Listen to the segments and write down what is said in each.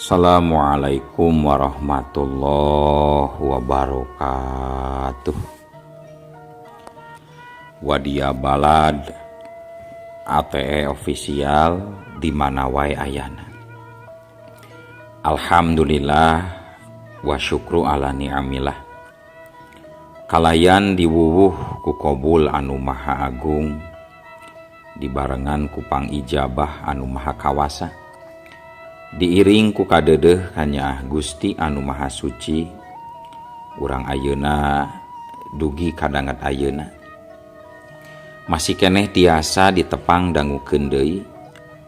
Assalamualaikum warahmatullahi wabarakatuh. Wadia Balad ATE official di mana wae ayana. Alhamdulillah wa syukru ala ni'amillah. Kalayan diwuwuh ku kobul anu maha agung, dibarengan ku pangijabah anu maha kawasa, diiring ku kadeudeuh kanyaah Gusti anu maha suci. Urang ayeuna dugi kadanget ayeuna masih keneh tiasa ditepang dangukeun deui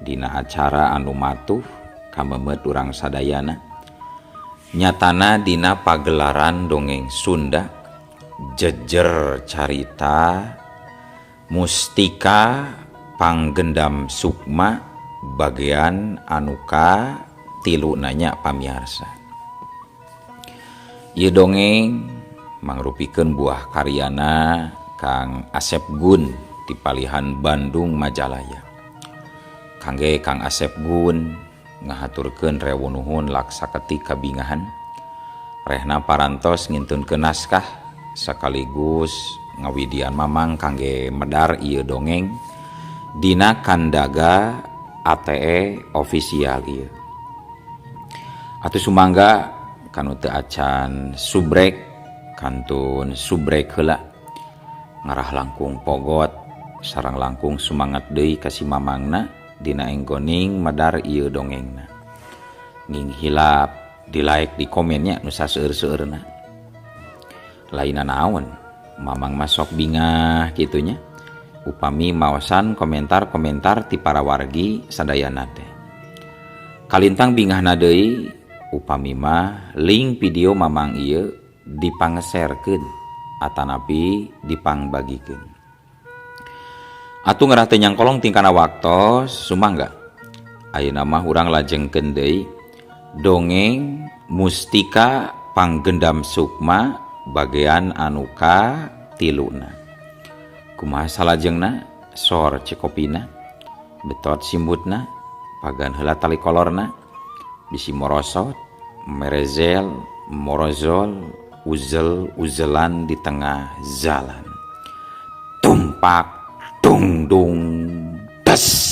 dina acara anu matuh kamemet urang sadayana, nyatana dina pagelaran dongeng Sunda jejer carita Mustika Panggendam Sukma bagian anuka tilu nanya pamiarsa. Ieu dongeng mangrupikeun buah karyana Kang Asep Gun di Palihan Bandung Majalaya. Kangge Kang Asep Gun ngahaturkeun rewu nuhun laksa ketik kabingahan rehna parantos ngintunkeun naskah sekaligus ngawidian mamang kangge medar ieu dongeng dina kandaga ATE official ieu. Atuh sumangga kanu teu acan subrek kantun subrek heula, ngarah langkung pogot sareng langkung sumangat deui ka si mamangna dina enggoning medar ieu dongengna. Nging hilap di like di komennya nu saseueur-seueurna. Lainna naon mamang mah sok bingah kitunya upami maosan komentar-komentar ti para wargi sadayana teh. Kalintang bingahna deui upami mah link video mamang ieu dipangeserkeun atanapi dipangbagikeun. Atuh ngerah teu nyangkolong tingkana waktos sumangga. Ayeuna mah urang lajengkeun deui dongeng Mustika Panggendam Sukma bagian anu ka tiluna. Kumaha salajengna sor cekopina betot simbutna pagan heula tali kolorna bisi morosot merezel morozol uzel uzelan di tengah jalan tumpak dung dung des.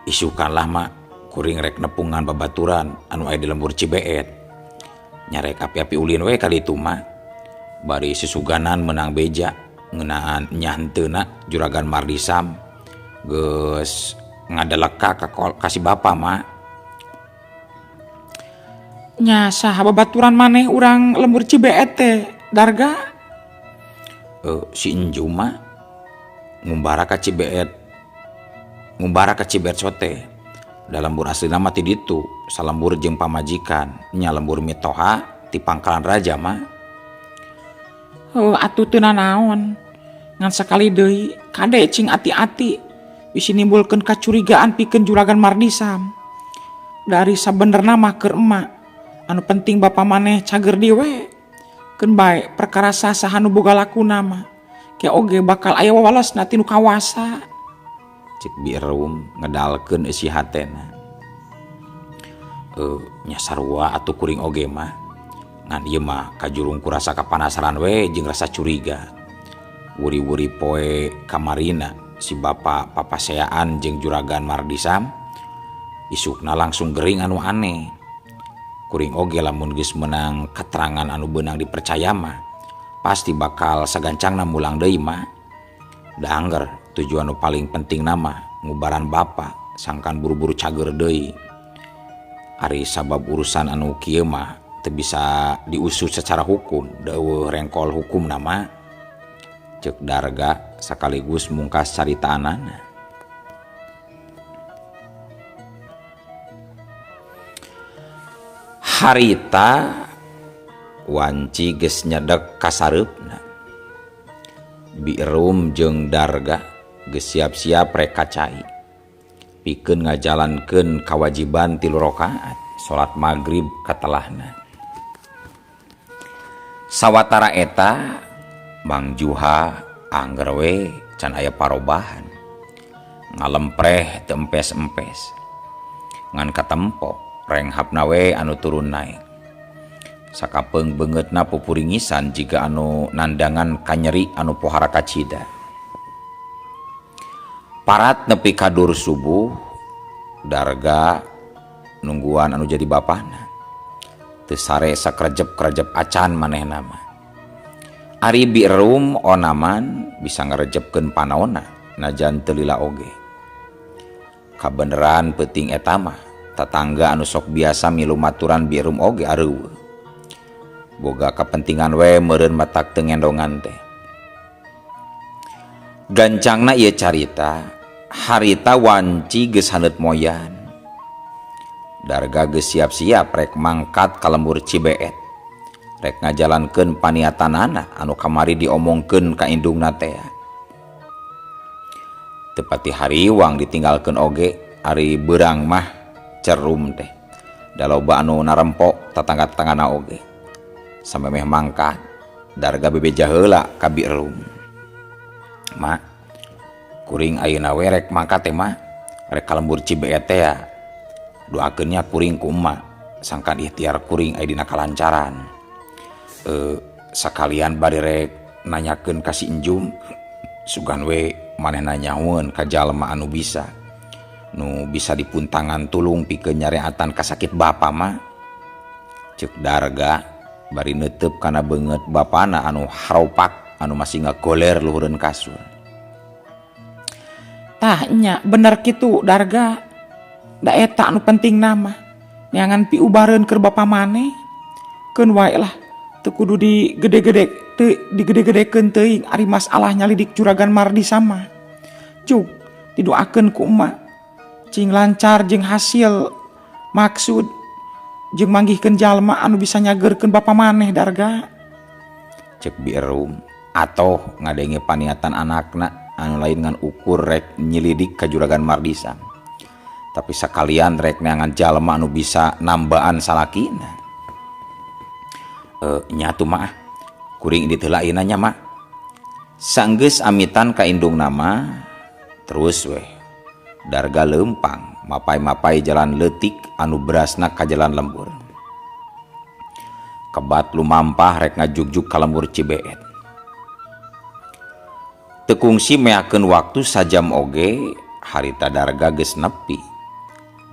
Isukan lah mak kuring rek nepungan babaturan anu aya di lembur Cibeet nyarek api-api ulin we kali itu mah bari susuganan menang beja ngeunaan nyanteuna juragan Mardisam geus ngadaleka ka si bapa mak. Nya saha babaturan maneh urang lembur Cibeet teh Darga? Si Enju mah ngumbara ka Cibeet, ngumbara ka Cibeet sote. Da lembur aslina mah ti ditu, salembur jeung pamajikan, nya lembur mitoha ti Pangkalan Raja mah. Heuh atuh teu nanaon. Ngan sakali deui kade cing ati-ati bisi nimbulkeun kacurigaan pikeun juragan Mardisam. Dari sabenerna mah keur emak, anu penting bapa maneh cager deui we. Keun bae perkara saha nu boga lakuna mah. Ke oge bakal aya wawalesna ti nu kawasa. Cik Birum ngedalkeun eusi hatena. Nya sarua atuh kuring oge mah. Ngan ieu mah kajurung ku rasa kapanasaran we jeung rasa curiga. Wuri-wuri poe kamarina si bapa papaseaan jeung juragan Mardisam isukna langsung gering anu aneh. Kuring oge lamun geus meunang keterangan anu beunang dipercaya mah pasti bakal sagancangna mulang deui mah. Da angger tujuan nu paling penting nama ngubaran bapa sangkan buru-buru cager deui. Ari sabab urusan anu kieu mah teu bisa diusut secara hukum, deueuh rengkol hukum nama. Ceuk Darga sekaligus mungkas caritaanana. Harita Wanci geus nyedek kasareupna. Birum jeung Darga geus siap-siap rek ka cai. Pikeun ngajalankeun kawajiban 3 rakaat salat magrib katelahna. Sawatara eta Mang Juha angger we can aya parobahan. Ngalempreh teu empes-empes. Ngan katempo renghapna we anu turun naek. Sakapeung beungeutna pupuringisan jiga anu nandangan kanyeri anu pohara kacida. Parat nepi ka dur subuh Darga nungguan anu jadi bapana. Teu sare sakrejep-krejep acan manehna mah. Ari Birum onaman bisa ngarejepkeun panona najan teu lila oge. Kabeneran peuting eta mah tatangga anu sok biasa milu maturan Birum oge areueuh. Boga kapentingan we meureun matak teu ngendongan teh. Gancangna ieu carita harita wanci geus haneut moyan. Darga geus siap-siap rek mangkat ka lembur Cibeet. Rek ngajalankeun paniatanana anu kamari diomongkeun ka indungna teh. Tepati hariwang ditinggalkeun oge ari beurang mah cerum teh. Da loba anu narempok tatangga-tatanggana oge. Samemeh mangkat Darga bebeja heula ka Birum. Ma, kuring ayeuna we rek mangkat teh ma, rek ka lembur Cibeet teh ya. Doakeun nya kuring ku emak, sangkan ikhtiar kuring aya dina kalancaran. Sakalian bari rek nanyakeun ka si Enjum, sugan we manehna nyahoeun ka jalma anu bisa. Nu bisa dipuntangan tulung pikeun nyareatan kasakit bapa mah. Ceuk Darga bari neuteub kana beungeut bapana anu haropak anu masih ngagoler luhureun kasur. Tah nya bener kitu Darga. Da eta anu penting nama. Neangan piubareun keur bapa maneh. Keun wae lah teu kudu digede-gede teu digede-gedekeun teuing ari masalah nyalidik juragan Mardi sama. Cuk didoakeun ku emak cing lancar jeung hasil maksud jeung manggihkeun jalma anu bisa nyageurkeun bapa maneh Darga. Ceuk Birum atoh ngadenge paniatan anakna anu lain ngan ukur rek nyelidik ka juragan Mardisam. Tapi sakalian rek neangan jalma anu bisa nambaan salakina. Nyatu mah kuring indit heula ayeuna nya mak. Sanggeus amitan ka indungna mah terus weh Darga leumpang mapai-mapai jalan leutik anu berasna ka jalan lembur. Kebat lumampah rek ngajugjug ka lembur Cibeet. Teu kungsi meakeun waktu sajam oge harita Darga geus nepi.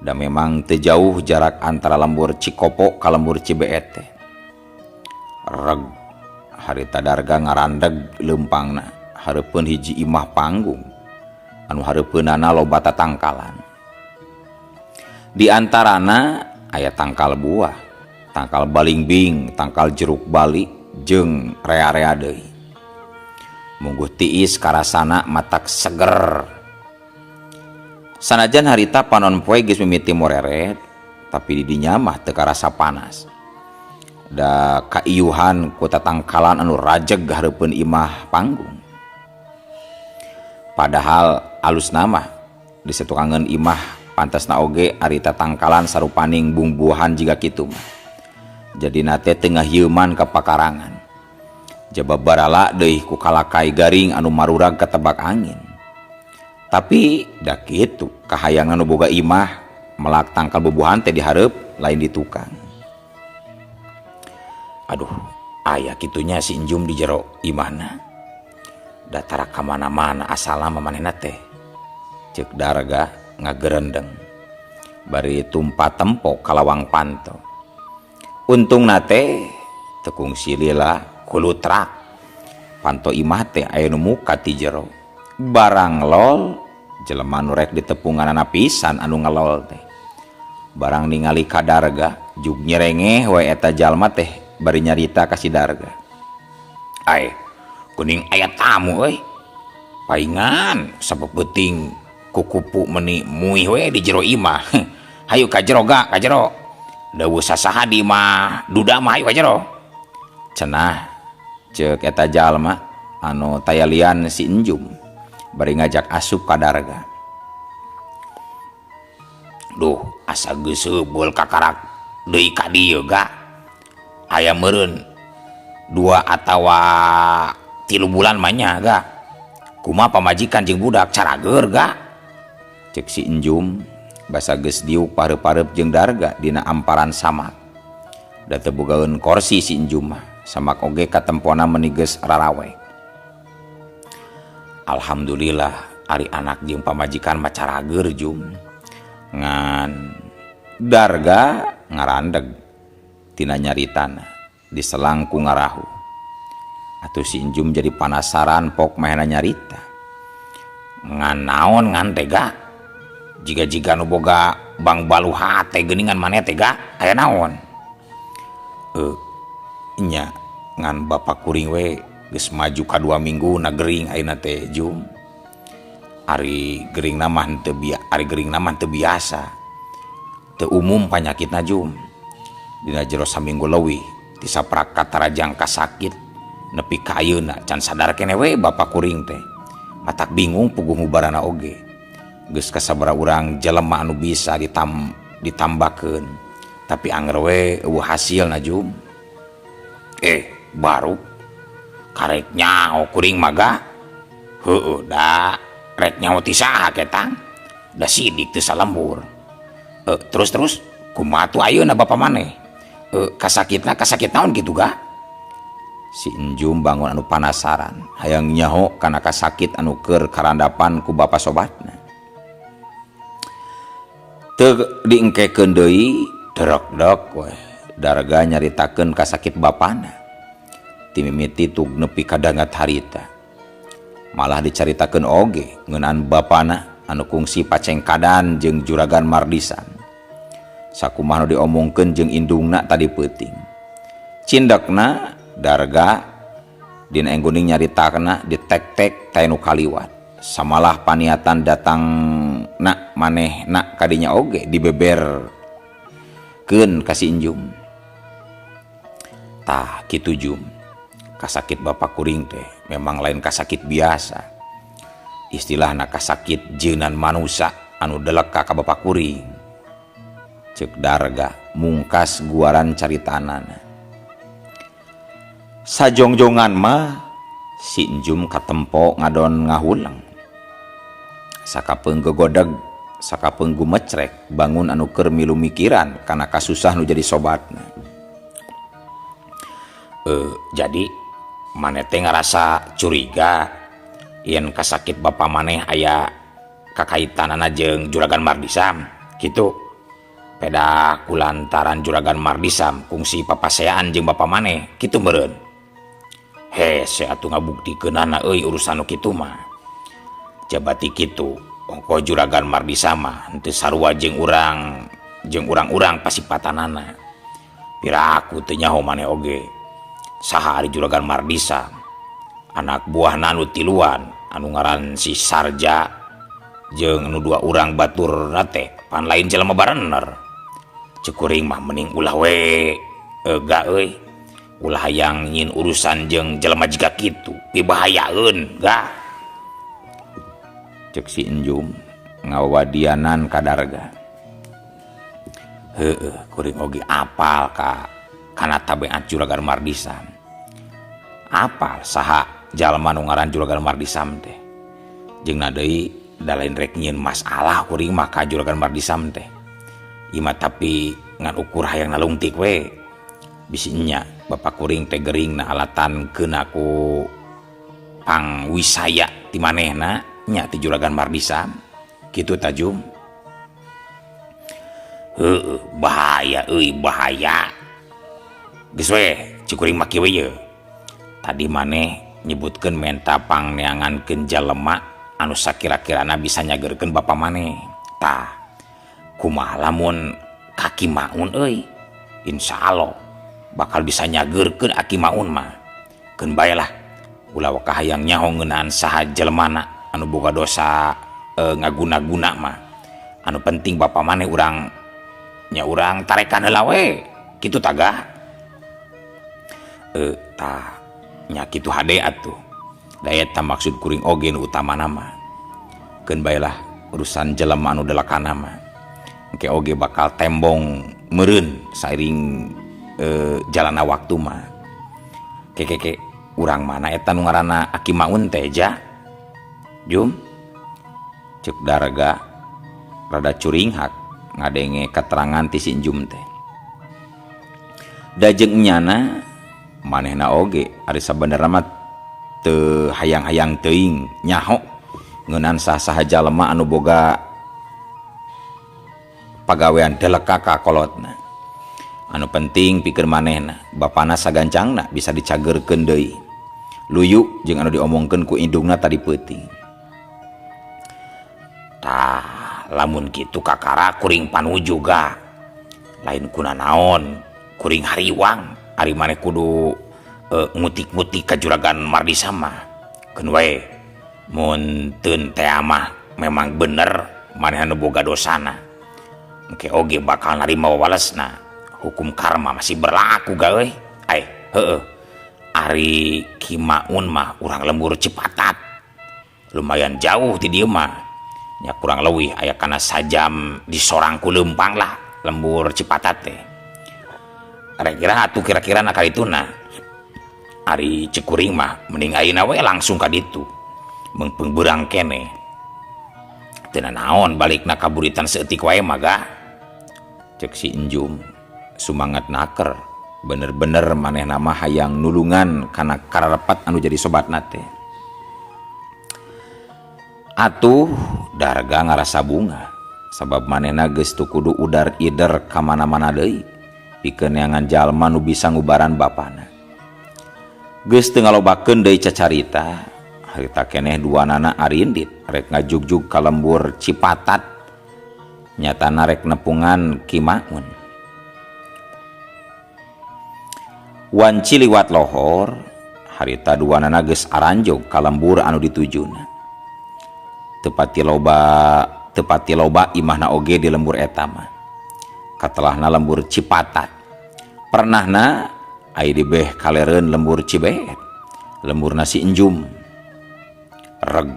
Da memang teu jauh jarak antara lembur Cikopo ka lembur Cibeet teh. Reg harita Darga ngarandeg leumpangna hareupeun hiji imah panggung anu hareupeunana loba tatangkalan. Di antarana aya tangkal buah, tangkal balingbing, tangkal jeruk bali jeung rea-rea deui. Mungguh tiis karasana matak seger. Sanajan harita panon poe geus mimiti moreret, tapi di dinya mah teu karasa panas. Da kaiyuhan ku tatangkalan anu rajeg hareupeun imah panggung. Padahal alusna mah di satukangeun imah pantasna oge ari tatangkalan sarupaning bungbuahan jiga kitu mah. Jadina teh teu ngahieuman ka pakarangan. Jaba barala deui ku kalakai garing anu marurag katebak angin. Tapi da kitu kahayangan nu boga imah melak tangkal bubuhan teh dihareup lain di tukang. Aduh, aya kitunya si Enjum di jero imahna. Datara ka mana-mana asalna mah manehna teh. Ceuk Darga ngagerendeng. Bari tumpa tempo kalawang panto. Untungna teh teu kungsi lila kulutrak. Panto imah teh aya nu muka ti jero. Barang lol jelema nu rek ditepunganana pisan anu ngelol teh. Barang ningali ka Darga jug nyerengeh we eta jalma teh bari nyarita ka si Darga. Ae, kuning aya tamu euy. Paingan sapeuting kukupu meni muih we di jero imah. Hayu ka jero ga, ka jero. Deueuh sasaha di imah duda mah hayu ka jero. Cenah ceuk eta jalma anu tayalian si Enjum bari ngajak asup ka Darga. Duh, asa geus seubeul kakarak deui ka dieu ga. Aya meureun 2 atawa 3 bulan mah nya ga. Kumaha pamajikan jeung budak carageur ga? Ceuk si Enjum basa geus diuk pareup-pareup jeung Darga dina amparan samak. Da teu bogaeun korsi si Enjum mah, samak oge katempona meuni geus rarawe. Alhamdulillah ari anak jeung pamajikan mah carageur Jum. Ngan Darga ngarandeg tina nyaritana diselang ku ngarahu. Atuh si Enjum jadi panasaran pok mahena nyarita. Ngan naon ngan teh ga? Jiga-jiga nu boga bang balu hate geuningan maneh teh ga? Aya naon? Nya ngan bapak kuring we geus maju ka 2 minggu na gering ayeuna teh Jum. Ari geringna mah henteu ari geringna mah teu biasa. Teu umum panyakitna Jum. Dina jero saminggu leuwih ti saprak katarajang kasakit nepi ka ayeuna can sadar keneh we bapak kuring teh. Matak bingung puguh ngubarana oge. Geus kasabaraha urang jelema anu bisa ditambakeun. Tapi anger we eueuh hasilna Jum. Baru karek nyaho kuring mah ga. Heueuh da rek nyaho ti saha ketang. Da sidik teu salembur. Terus-terus kumaha tuh ayeuna bapa maneh? Kasakitna kasakit naon kitu ga? Si Enjum bangun anu panasaran, hayang nyaho kana kasakit anu keur karandapan ku bapa sobatna. Teu diengkekeun deui, derek-dek weh. Darga nyaritakeun kasakit bapana. Timimiti tug nepi ka dangat harita. Malah dicaritakeun oge ngeunaan bapana anu kungsi pacengkadan jeung juragan Mardisan. Sakumaha nu diomongkeun jeung indungna tadi peuting. Cindekna Darga dina engguning nyaritakna ditek-tek teh nu kaliwat. Samalah paniatan datang na manehna kadinya oge dibeberkeun ka si Enjum. Tah kitu Jum. Kasakit bapak kuring teh memang lain kasakit biasa. Istilahna kasakit jeunan manusa anu delek ka bapak kuring. Ceuk Darga mungkas guaran caritanana. Sajongjongan mah si Enjum katempo ngadon ngahuleng. Sakapeung gegodeg, sakapeung gumecrek, bangun anu keur milu mikiran kana kasusah nu jadi sobatna. Jadi maneh teh ngarasa curiga yen kasakit bapa maneh aya kakaitanana jeung Juragan Mardisam kitu. Peda kulantaran Juragan Mardisam kungsi papasean jeung bapa maneh kitu meureun. Hese atuh ngabuktikeunana euy urusan nu kitu mah. Jabati kitu ongko Juragan Mardisam mah henteu sarua jeung urang jeung urang-urang pasipatanana. Piraku teu nyaho maneh oge. Saha ari Juragan Mardisam? Anak buahna anu tiluan anu ngaran si Sarja jeung anu dua urang baturna teh pan lain jelema barener. Ceuk kuring mah mending ulah we ga euy. Ulah hayang nyieun urusan jeung jelema jiga kitu, pibahayaeun ga. Ceuk si Enjum ngawadianan ka Darga. Heueuh, kuring oge apal ka kana tabeat Juragan Mardisam. Apal saha jalma nu ngaran Juragan Mardisam teh. Jeung na deui da lain rek nyieun masalah kuring mah ka Juragan Mardisam teh. Ieu mah tapi ngan ukur hayang nalungtik we. Bisi nya bapak kuring teh gering na alatan keuna ku pangwisaya ti manehna nya ti Juragan Mardisam. Kitu ta Jum? Heueuh, bahaya euy, bahaya. Geus we, cik kuring mah kieu we ye. Tadi maneh nyebutkeun menta pangneangankeun jalema anu sakira-kirana bisa nyageurkeun bapa maneh. Tah, kumaha lamun Kaki Maun euy? Insyaallah bakal bisa nyageurkeun Aki Maun mah. Keun bae lah, ulah waka hayang nyaho ngeunaan saha jelemana anu boga dosa ngaguna-guna mah. Anu penting bapa maneh urang nya urang tarekan heula we. Kitu tagah. Tah nya kitu hade atuh. Da eta maksud kuring oge nu utamana mah. Keun bae lah urusan jelema anu delekana mah. Engke oge bakal tembong meureun sairing jalana waktu mah. Kekeke urang mana eta nu ngaranna Aki Maun teh ja? Jum? Ceuk Darga rada curinghak ngadenge katerangan ti si Enjum teh. Da jeung enyana manehna oge ari sabenerna mah teu hayang-hayang teuing nyaho ngeunaan saha-saha jalema anu boga pagawean deleka ka kolotna. Anu penting pikeun manehna, bapana sagancangna bisa dicageurkeun deui. Luyu jeung anu diomongkeun ku indungna tadi peuting. Tah, lamun kitu kakara kuring panuju ga. Lain kunanaon, kuring hariwang ari maneh kudu ngutik-ngutik ka juragan Mardisa mah. Keun wae mun teun tea mah memang bener manehna nu boga dosana. Engke oge bakal narima wawalesna. Hukum karma masih berlaku ga euy. Ai, heueuh. Ari Ki Maun mah urang lembur Cipatat. Lumayan jauh ti dieu mah. Nya kurang leuwih aya kana sajam disorang ku leumpang lah lembur Cipatat teh. Kira-kira atuh kira-kira na karituna. Ari ceuk kuring mah mending ayeuna we langsung ka ditu. Meungpeung beurang keneh. Teu nanaon balikna ka buritan saeutik wae mah ga. Ceuk si Enjum sumangat naker. Bener-bener manehna mah hayang nulungan kana kararepat anu jadi sobatna teh. Atuh Darga ngarasa bunga sabab manehna geus teu kudu udar ider ka mana-mana deui pikeun neangan jalma nu bisa ngubaran bapana. Geus teu ngalobakeun deui cacarita, harita keneh duanana arindit rek ngajugjug ka lembur Cipatat nyatana rek nepungan Ki Maun. Wanci liwat lohor, harita duanana geus aranjog ka lembur anu ditujuna. Tepati loba imahna oge di lembur eta mah. Katelahna lembur Cipatat. Pernahna ai dibeh kalereun lembur Cibeet, lembur nasi Enjum. Reg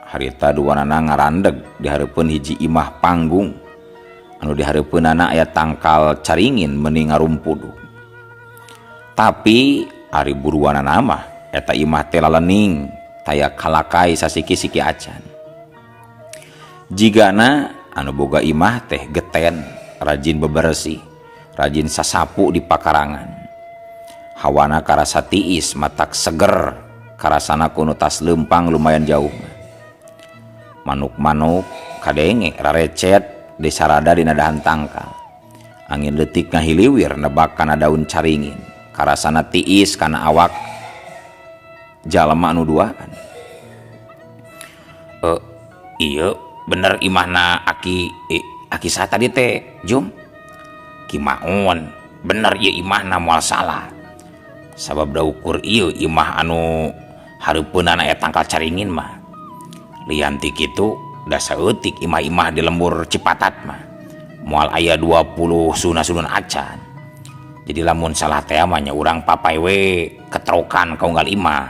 harita duanana ngarandeg di hareupeun hiji imah panggung. Anu di hareupeunana aya tangkal caringin meuni ngarumpudug. Tapi ari buruanana mah eta imah teh lalening taya kalakai sasiki-siki acan. Jigana anu boga imah teh geten, rajin bebersih, rajin sasapu di pakarangan. Hawana karasa tiis, matak seger, karasana kuno tas lempang lumayan jauh. Manuk-manuk kadenge rarecet desarada dina dahan tangkal. Angin leutik ngahiliwir nebak kana daun caringin. Karasana tiis kana awak jalma anu duaan. Iya bener imahna aki saha tadi teh Jum? Ki Maun bener ieu imahna moal salah. Sabab da ukur ieu imah anu hareupeunana aya tangkal caringin mah. Lian ti kitu da saeutik imah-imah di lembur Cipatat mah. Moal aya 20 suna-sunun acan. Jadi lamun salah teh mah nya urang papai we ketrokan ka unggal imah.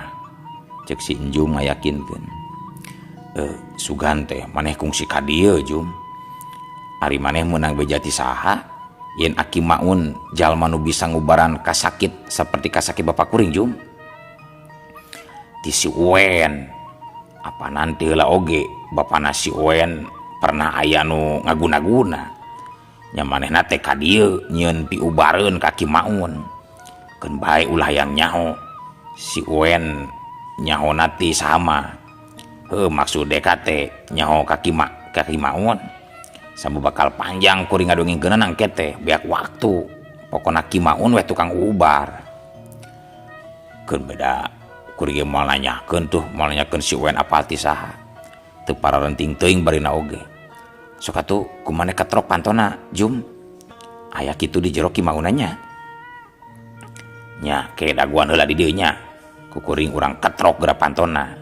Ceuk si Enjum ngayakinkeun. Sugan teh maneh kungsi ka dieu Jum. Ari maneh meunang beja ti saha? Yen Aki Maun jalma nu bisa ngubaran kasakit saperti kasakit bapak kuring Jum. Ti si Uwen. Apa nanti heula oge bapana si Uwen pernah aya nu ngaguna-guna. Nya manehna teh ka dieu nyieun piubareun ka Ki Maun. Keun bae ulah hayang nyaho. Si Uwen nyahona ti sama. Heuh maksud deka teh nyaho ka Ki Maun. Sambu bakal panjang kuring ngadongengkeunana engke teh beak waktu. Pokona Ki Maun we tukang ubar. Keun beda kuring ge moal nanyakeun tuh, moal nanyakeun si Uwen apal ti saha. Teu pararenting teuing barina oge. Sok atuh kumaneh ketrok pantona Jum. Aya kitu di jero Ki Maunna nya. Nya ke daguan heula di dieu nya. Ku kuring urang ketrok geura pantona.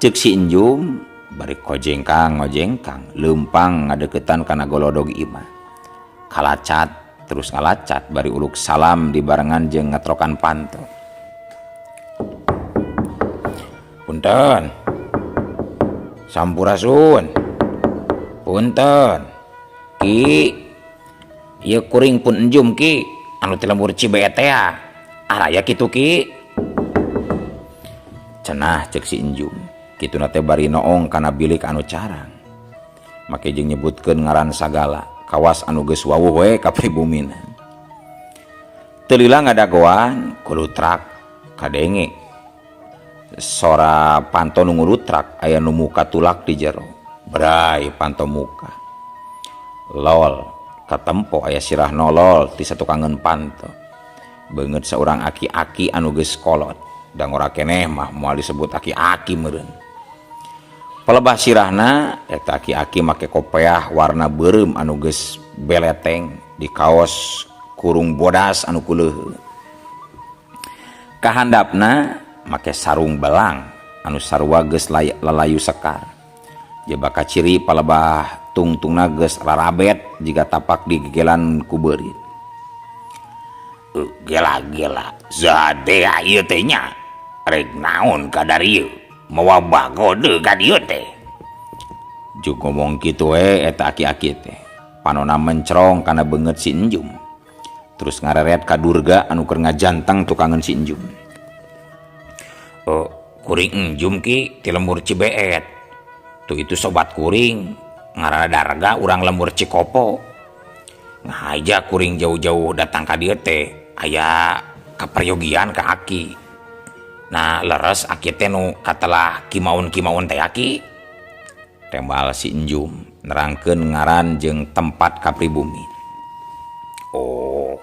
Ceuk si Enjum bari kojengkang ngojengkang leumpang ngadeukeutan kana golodog imah. Kalacat Terus ngalacat bari uluk salam dibarengan jeung ngetrokan panto. Punten. Sampurasun. Punten. Ki, ieu kuring pun enjum Ki, anu ti lembur Cibeet teh. Araya kitu Ki. Cenah cek si Enjum. Kituna teh bari noong kana bilik anu carang. Make jeung nyebutkeun ngaran sagala, kawas anu geus wawuh we ka pribumina. Teu lila ngadagoan kulutrak kadenge. Sora panto nu ngulutrak aya nu muka tulak di jero. Bray panto muka. Lol, katempo aya sirah nolol ti satukangeun panto. Beungeut saurang aki-aki anu geus kolot. Da ngora keneh mah moal disebut aki-aki meureun. Pelebah sirahna eta aki-aki make kopeah warna beureum anu geus beleteng di kaos kurung bodas anu kuleuheun. Kahandapna make sarung belang anu sarua geus lalayu sekar. Jebak kaciri palebah tungtungna geus rarabet jiga tapak di gegelan ku beurit. Gela-gela zadea ieu teh nya. Rek naon ka darieu mawa bagode ka dieu teh. Juk ngomong kitu we eta aki-aki teh. Panona mencrong kana beungeut si Enjum. Terus ngareret ka Durga anu keur ngajanteng tukangeun si Enjum. Kuring Enjum Ki ti lembur Cibeet. Tuh itu sobat kuring ngaranna Darga urang lembur Cikopo. Ngahaja kuring jauh-jauh datang ka dieu teh aya kaperyogian ka aki. Nah leres aki teh nu katelah kimaun-kimaun teh aki. Tembal si Enjum nerangkeun ngaran jeung tempat ka pribumi. Oh,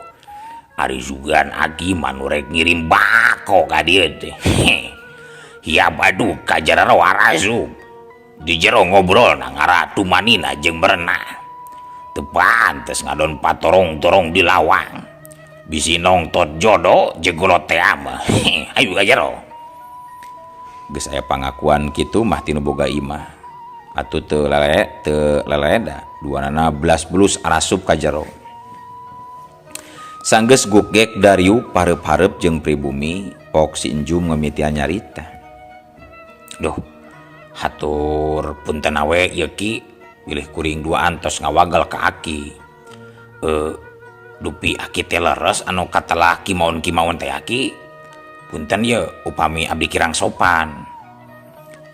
ari sugan aki mah nu rek ngirim bako ka dieu teh. Hiap aduh ka jararo arasup. Di jero ngobrol na ngaratu manina jeung berenah. Teu pantes ngadon patorong-torong di lawang. Bisi nongtot jodoh jeung golot teh mah. Ayo ka jero. Geus aya pangakuan kitu mah tinu boga imah. Atuh teu lele teu leleda duanana blas bulus arasup ka jero. Sanggeus gugek dariu pareup-hareup jeung pribumi pok si Enjum ngemitian nyarita. Duh, hatur punten awe ieu Ki, bilih kuring duaan tos ngawagal ka aki. Dupi aki teh leres anu katelah kimaun-kimaun teh aki. Punten ye upami abdi kirang sopan.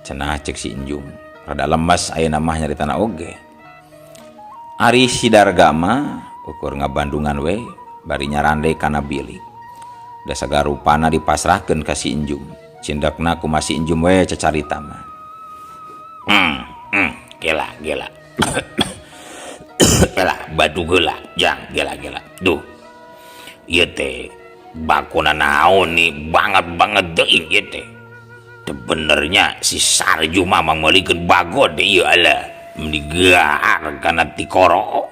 Cenah cek si Enjum, rada lemes ayeuna mah nyaritana oge. Ari si Darga mah ukur ngabandungan we bari nyarande kana bilik. Da sagarupana dipasrahkeun ka si Enjum. Cindekna kumaha si Enjum we cacarita mah. Gela gela. Gela batu geula jang gela gela. Duh. Ieu teh bakona naon nih banget banget teuing ieu teh. Teu benernya si Sarju mah mangmeulikeun bagod ieu ala meni gaar kana tikoro.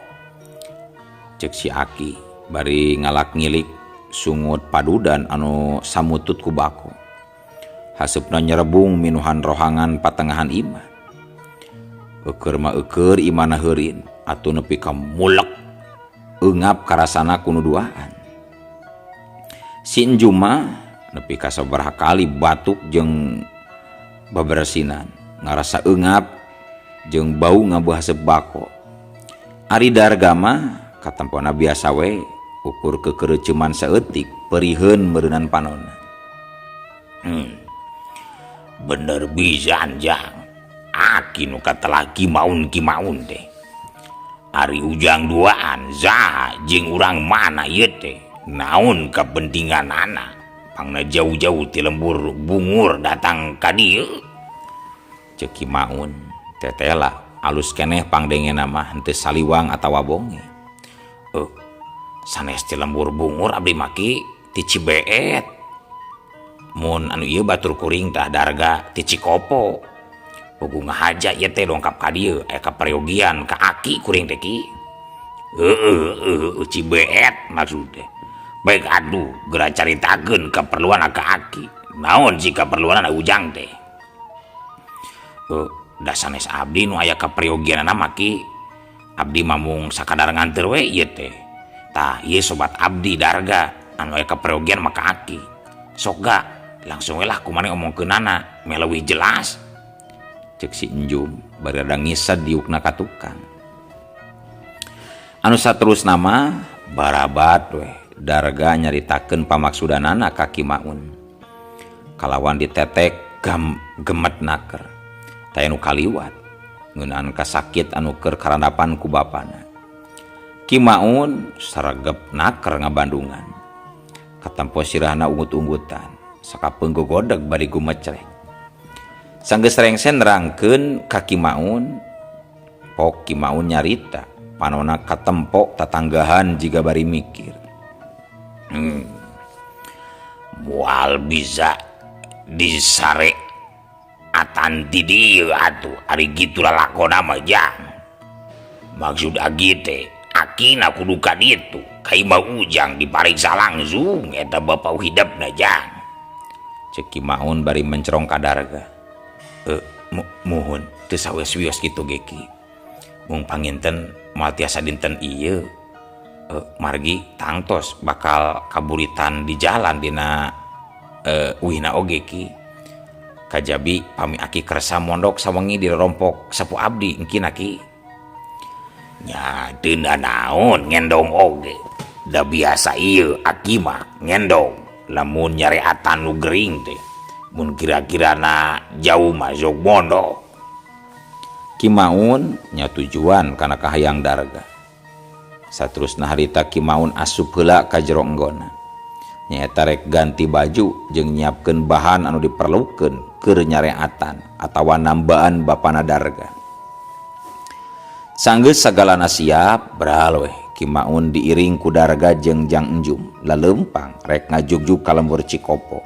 Cek si Aki bari ngalak ngilik sungut padudan anu samutut ku bako. Haseupna nyerebung minuhan rohangan patengahan imah. Eueur mah eueur imana heurin atuh nepi ka mulek eungap karasana ku nu duaan. Si Enjum mah nepi ka sabaraha kali batuk jeung baberesinan ngarasa eungap jeung bau ngabeus bako. Ari Darga mah katempona biasa we ukur kekereuceuman saeutik periheun meureunnan panonna. Bener pisan jang. Aki nu katelah kimaun-kimaun teh. Ari ujang duaan saha jeung urang mana ieu teh? Naon kapentinganana? Pangna jauh-jauh ti lembur Bungur datang ka dieu. Ceuk Ki Maun tetela alus keneh pangdengena mah henteu saliwang atawa bonge. Sanes ti lembur Bungur abdi mah Ki ti Cibeet. Mun anu ieu batur kuring tah Darga ti Cikopo. Puguh ngahaja ieu teh dongkap ka dieu aya kaperyogian ka aki kuring teh Ki. Heueuh Cibeet maksud teh. Baik aduh geura caritakeun kaperluan ka aki. Naon sih kaperluanana ujang teh? Da sanes abdi nu aya kaperyogianana mah Ki. Abdi mah mung sakadar nganteur we ieu teh. Tah ieu sobat abdi Darga anu aya kaperyogian mah ka aki. Sok ga langsung we lah ku maneh omongkeunana meh leuwih jelas. Cek si Enjum bari rada ngised diukna ka tukang. Anu saterusna mah barabat weh Darga nyaritakeun pamaksudanana ka Ki Maun. Kalawan ditetek gam gemet naker. Taya nu kaliwat ngeunaan kasakit anu keur karandapan ku bapana. Ki Maun saregep naker ngabandungan. Katempo sirahna unggut-unggutan, sakapeung gogodeg bari gumecrek. Sanggeus rengse nerangkeun ka Ki Maun, pok Ki Maun nyarita panona katempo tatanggahan jiga bari mikir. Moal bisa disare atan ti dieu atuh ari kitu lalakona mah jang. Maksud agi teh akina kudu ka ditu ka imah Ujang dipariksa langsung eta bapa hidepna jang. Cek Ki Maun bari mencerong ka Darga. Muhun teu sawios-wios kitu ge Ki. Mung panginten moal tiasa dinten ieu. Margi tangtos bakal kaburitan di jalan dina uihna oge Ki. Kajabi pami aki kersa mondok sawengi di rompok sapu abdi engkina Ki. Nya teu nanaon ngendong oge. Da biasa ieu aki mah ngendong lamun nyareatan nu gering teh. Mun kira-kirana jauh mah sok mondok. Ki Maun nya tujuan kana kahayang Darga. Saterusna harita Ki Maun asup heula ka jero enggona. Nyaeta rek ganti baju jeung nyiapkeun bahan anu diperlukeun keur nyareatan atawa nambaan bapana Darga. Sanggeus sagalana siap, beral weh Ki Maun diiring ku Darga jeung Jang Enjum laleumpang rek ngajugjug ka lembur Cikopo.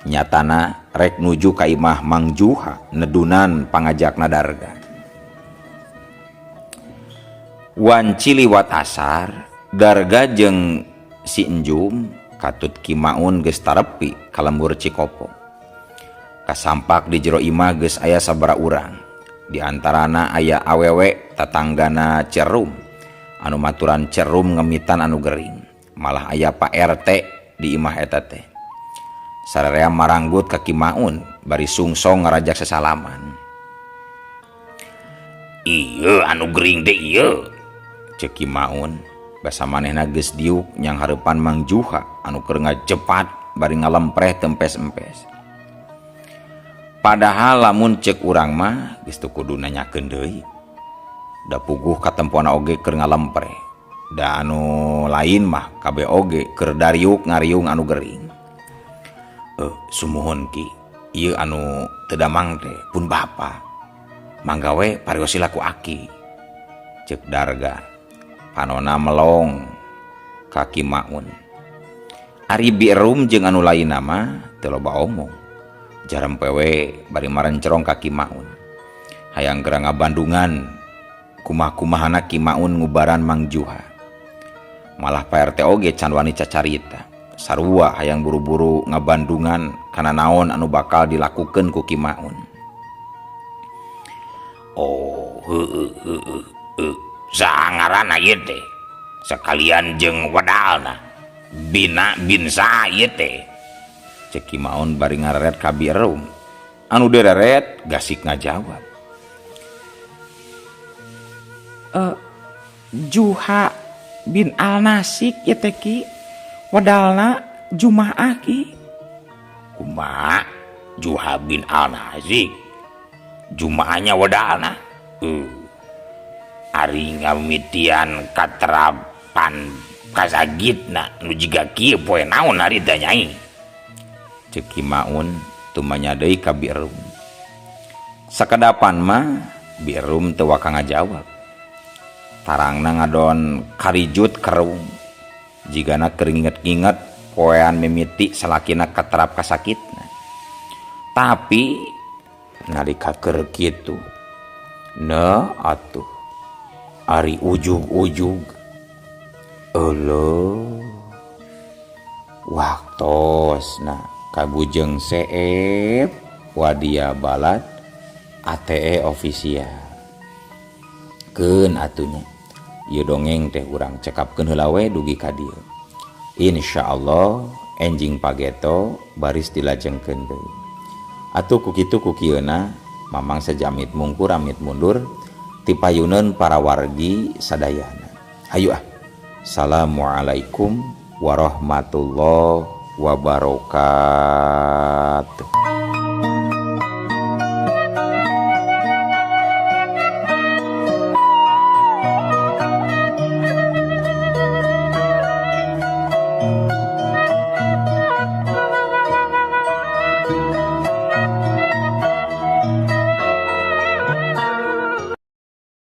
Nyatana rek nuju ka imah Mang Juha nedunan pangajakna Darga. Wanci liwat asar, Darga jeung si Enjum katut Ki Maun geus tarepi ka lembur Cikopo. Kasampak di jero imah geus aya sabaraha urang. Di antarana aya awewe tatanggana Cerum anu maturan Cerum ngemitan anu gering. Malah aya Pak RT di imah eta teh. Sararea maranggut ka Ki Maun bari sungsong ngarajak sesalaman. Ieu anu gering teh ieu. Cek Ki Maun basa manehna geus diuk nyang hareupan Mang Juha anu keur ngajepat bari ngalempreh tempes-empes. Padahal lamun cek urang mah geus teu kudu nanyakeun deui. Da puguh katempona oge keur ngalempreh. Da anu lain mah kabeh oge keur dariuk ngariung anu gering. Sumuhun Ki, ieu anu teu damang teh pun bapa. Mangga we parios ku aki. Cek Darga. Panona melong ka Ki Maun. Ari Birum jeung anu lainna mah teu loba omong. Jarempe we bari marencerong ka Ki Maun. Hayang geura ngabandungan kumaha-kumahana Ki Maun ngubaran Mang Juha. Malah Pak RT oge can wani cacarita. Sarua hayang buru-buru ngabandungan kana naon anu bakal dilakukeun ku Ki Maun. Oh, heueuh heueuh heueuh. Saha ngaranna ieu teh? Sakalian jeung wedalna. Bina bin saha ieu teh? Cek Ki Maun bari ngareret ka Birum. Anu dereret gasik ngajawab. Juha bin Al-Nasik ieu teh Ki. Wedalna Jumaah Ki. Kumaha? Juha bin Al-Nasik. Jumaahnya wedalna. Ari ngamitian katerapan kasagitna nu jiga kieu poe naon harita nyai? Cek Ki Maun tumanya deui ka Birum. Sakadapan mah Birum teu waka ngajawab. Tarangna ngadon karijut kerung. Jigana keur nginget-nginget poean mimiti salakina katerap kasakitna. Tapi nalika keur kitu na atuh ari ujug-ujug euleuh waktosna kabujeng seep wadia balad ATE official keun atunya Ieu dongeng teh urang cekapkeun heula we dugi ka dieu. Insyaallah enjing pageto baris dilajengkeun deui. Atuh ku kitu ku kieuna Mamang sejamit mungkur amit mundur tipayuneun para wargi sadayana. Hayu ah. Assalamualaikum warahmatullahi wabarakatuh.